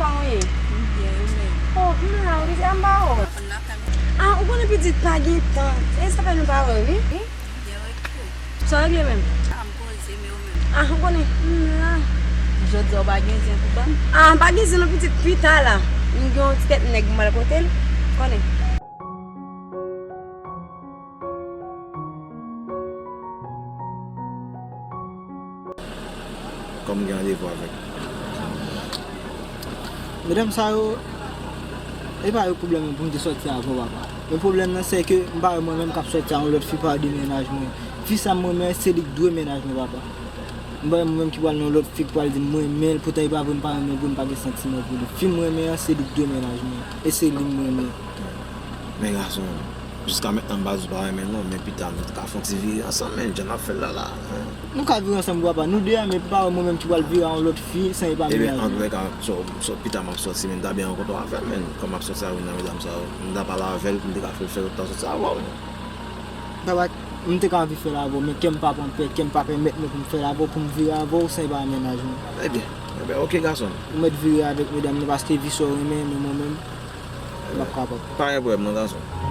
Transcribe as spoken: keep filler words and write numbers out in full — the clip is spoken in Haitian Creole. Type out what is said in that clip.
Kòman w ye? M byen, ou menm? Oh, m la wi, pitit, a m pa wè w. Mwen konn nan kay mwen. Ah, ou konnen pitit pa gen tan. E sa fè nou pa wè, wi. Wi? M byen, wi. Sa w regle menm? Ah, m poze, men ou menm? Ah, ou konnen, m la. Jodi a w pa gen zen pou ban m? Ah, m pa gen zen non pitit, pita la. M gen yon ti tèt nèg m al kote l. Konnen. Kòm m gen randevou avèk medam sa yo, e pa yo pwoblèm nan pou m te sòti avè w, papa. Men pwoblèm nan, se ke m pa wè mwen menm k ap sòti a yon lòt fi pa de mennaj mwen. Fi sa m renmen an, se li k dwe mennaj mwen, papa. M pa wè mwen menm ki pral nan yon lòt fi k pral di m renmen l, poutan e pa vre m pa renmen l vre, m pa gen santiman pou li. Fi m renmen an, se li k dwe mennaj mwen. E se li m renmen. Men gason, jiska mentnan m pa di w pa renmen l non, men pita nou ka fè yon ti vire ansanm, men jan n ap fè l la la. Nou ka vire ansanm wi papa, nou de a, men pa wè mwen menm ki pral vire a yon lòt fi san e pa mennaj mwen. Ebyen, antoulèka, so, so, pita m ap sòti, men m ta byen rankontre w avè l, men kòm m ap sòti avè youn nan medam sa yo, m ta pale avè l pou m te ka fè l fè lòt tan sòti avè w, men. Papa, m te ka anvi fè l avè w, men kè m pa pran pè, kè m pa pèmèt mwen pou m fè l avè w, pou m vire avè w san e pa mennaj mwen. Ebyen, ebyen, oke gason. Ou mèt vire avèk medam nan, paske vi sa w renmen, men mwen menm, m p ap kapab. Pa gen pwoblèm non gason.